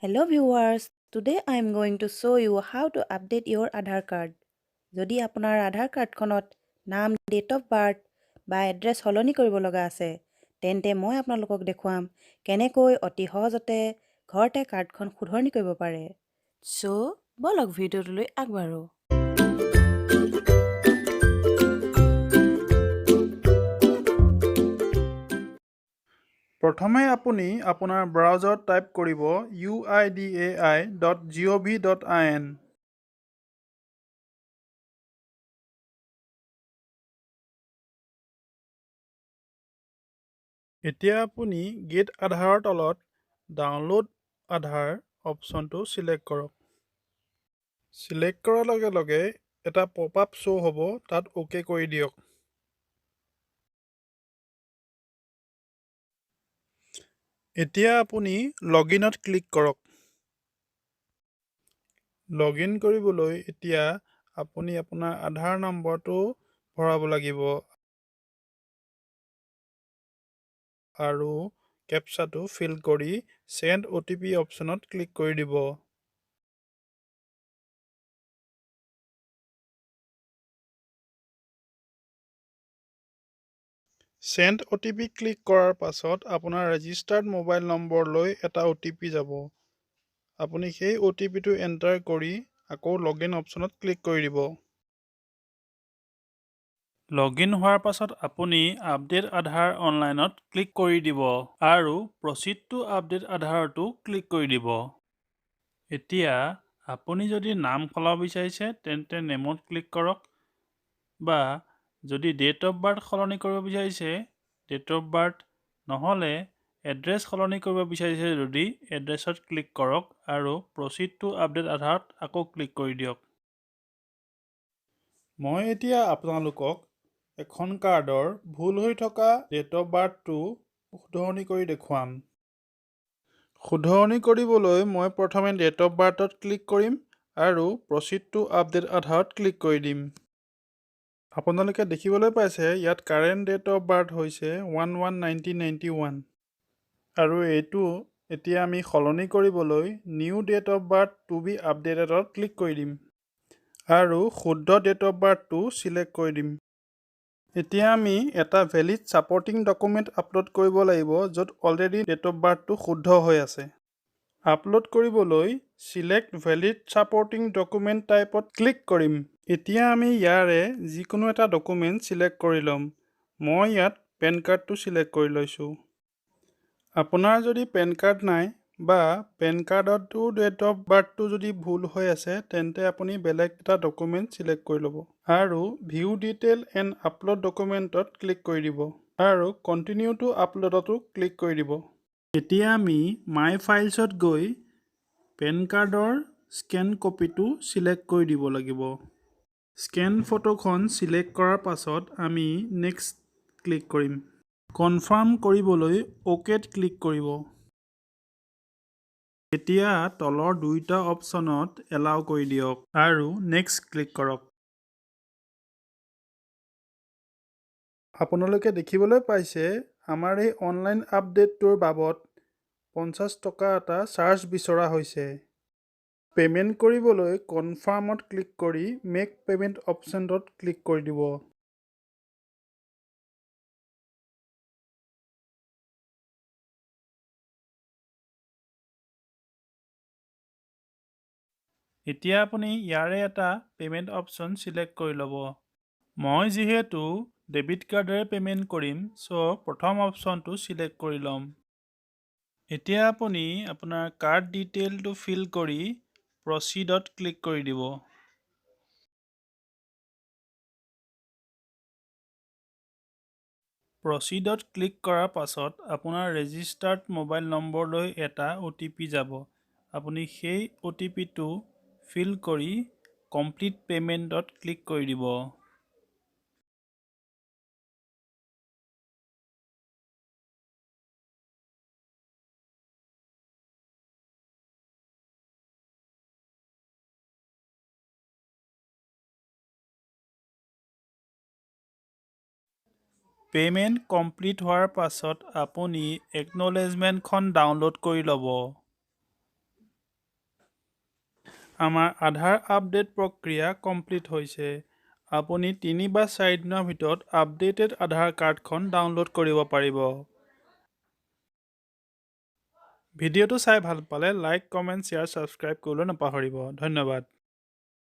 Hello viewers, today I am going to show you how to update your Aadhaar card. যদি আপোনাৰ আধাৰ কাৰ্ডখনত নাম, date of birth বা address সলনি কৰিব লগা আছে, তেন্তে মই আপোনালোকক দেখুৱাম কেনেকৈ অতি সহজতে ঘৰতে কাৰ্ডখন শুধৰণি কৰিব পাৰে। চ' ব'লক, ভিডিঅ'টোলৈ আগবাঢ়োঁ। প্ৰথমে আপুনি আপোনাৰ ব্ৰাউজাৰত টাইপ কৰিব uidai.gov.in। এতিয়া আপুনি গেট আধাৰৰ তলত ডাউনলোড আধাৰ অপশ্যনটো চিলেক্ট কৰক। চিলেক্ট কৰাৰ লগে লগে এটা পপ আপ শ্ব' হ'ব, তাত অ'কে কৰি দিয়ক। এতিয়া আপুনি লগ ইনত ক্লিক কৰক। লগ ইন কৰিবলৈ এতিয়া আপুনি আপোনাৰ আধাৰ নম্বৰটো ভৰাব লাগিব আৰু কেপচাটো ফিল কৰি চেণ্ড অ'টিপি অপশ্যনত ক্লিক কৰি দিব। চেণ্ড অ'টিপি ক্লিক কৰাৰ পাছত আপোনাৰ ৰেজিষ্টাৰ্ড মোবাইল নম্বৰলৈ এটা অ'টিপি যাব। আপুনি সেই অ'টিপিটো এণ্টাৰ কৰি আকৌ লগ ইন অপশ্যনত ক্লিক কৰি দিব। লগ ইন হোৱাৰ পাছত আপুনি আপডেট আধাৰ অনলাইনত ক্লিক কৰি দিব আৰু প্ৰচিড টু আপডেট আধাৰতো ক্লিক কৰি দিব। এতিয়া আপুনি যদি নাম সলাব বিচাৰিছে, তেন্তে নেমত ক্লিক কৰক বা যদি ডেট অফ বাৰ্থ সলনি কৰিব বিচাৰিছে ডেট অফ বাৰ্থ, নহ'লে এড্ৰেছ সলনি কৰিব বিচাৰিছে যদি এড্ৰেছত ক্লিক কৰক আৰু প্ৰচিড টু আপডেট আধাৰত আকৌ ক্লিক কৰি দিয়ক। মই এতিয়া আপোনালোকক এখন কাৰ্ডৰ ভুল হৈ থকা ডেট অফ বাৰ্থটো শুধৰণি কৰি দেখুৱাম। শুধৰণি কৰিবলৈ মই প্ৰথমে ডেট অফ বাৰ্থত ক্লিক কৰিম আৰু প্ৰচিড টু আপডেট আধাৰত ক্লিক কৰি দিম। আপোনালোকে দেখিবলৈ পাইছে, ইয়াত কাৰেণ্ট ডেট অফ বাৰ্থ হৈছে 1/1/1991 আৰু এইটো এতিয়া আমি সলনি কৰিবলৈ new date of birth to be আপডেটেডত click কৰি দিম আৰু শুদ্ধ ডেট অফ বাৰ্থটো চিলেক্ট কৰি দিম। এতিয়া আমি এটা ভেলিড ছাপৰ্টিং ডকুমেণ্ট আপলোড কৰিব লাগিব, য'ত অলৰেডি ডেট অফ বাৰ্থটো শুদ্ধ হৈ আছে। আপলোড কৰিবলৈ চিলেক্ট ভেলিড ছাপৰ্টিং ডকুমেণ্ট টাইপত ক্লিক কৰিম। এতিয়া আমি ইয়াৰে যিকোনো এটা ডকুমেণ্ট চিলেক্ট কৰি ল'ম। মই ইয়াত পেন কাৰ্ডটো চিলেক্ট কৰি লৈছোঁ। আপোনাৰ যদি পেন কাৰ্ড নাই বা পেন কাৰ্ডতো ডেট অফ বাৰ্থটো যদি ভুল হৈ আছে, তেন্তে আপুনি বেলেগ এটা ডকুমেণ্ট চিলেক্ট কৰি ল'ব আৰু ভিউ ডিটেইল এণ্ড আপলোড ডকুমেণ্টত ক্লিক কৰি দিব আৰু কণ্টিনিউ টু আপলোডতো ক্লিক কৰি দিব। এতিয়া আমি মাই ফাইলছত গৈ পেন কাৰ্ডৰ স্কেন কপিটো চিলেক্ট কৰি দিব লাগিব। স্কেন ফটোখন চিলেক্ট কৰাৰ পাছত আমি নেক্সট ক্লিক কৰিম। কনফাৰ্ম কৰিবলৈ অ'কেত ক্লিক কৰিব। এতিয়া তলৰ দুয়োটা অপশ্যনত এলাউ কৰি দিয়ক আৰু নেক্সট ক্লিক কৰক। আপোনালোকে দেখিবলৈ পাইছে, আমাৰ এই অনলাইন আপডেটটোৰ বাবদ 50 টকা এটা চাৰ্জ বিচৰা হৈছে। পে'মেণ্ট কৰিবলৈ কনফাৰ্মত ক্লিক কৰি মেক পে'মেণ্ট অপশ্যনটোত ক্লিক কৰি দিব। এতিয়া আপুনি ইয়াৰে এটা পে'মেণ্ট অপশ্যন চিলেক্ট কৰি ল'ব। মই যিহেতু ডেবিট কাৰ্ডেৰে পে'মেণ্ট কৰিম, চ' প্ৰথম অপশ্যনটো চিলেক্ট কৰি ল'ম। এতিয়া আপুনি আপোনাৰ কাৰ্ড ডিটেইলটো ফিল কৰি প্ৰচিডত ক্লিক কৰি দিব। প্ৰচিডত ক্লিক কৰাৰ পাছত আপোনাৰ ৰেজিষ্টাৰ্ড মোবাইল নম্বৰলৈ এটা অ'টিপি যাব। আপুনি সেই অ'টিপিটো ফিল কৰি কমপ্লিট পে'মেণ্টত ক্লিক কৰি দিব। পে'মেণ্ট কমপ্লিট হোৱাৰ পাছত আপুনি একন'লেজমেণ্টখন ডাউনলোড কৰি ল'ব। আমাৰ আধাৰ আপডেট প্ৰক্ৰিয়া কমপ্লিট হৈছে। আপুনি 3 বা 4 দিনৰ ভিতৰত আপডেটেড আধাৰ কাৰ্ডখন ডাউনলোড কৰিব পাৰিব। ভিডিঅ'টো চাই ভাল পালে লাইক, কমেণ্ট, শ্বেয়াৰ, ছাবস্ক্ৰাইব কৰিবলৈ নাপাহৰিব। ধন্যবাদ।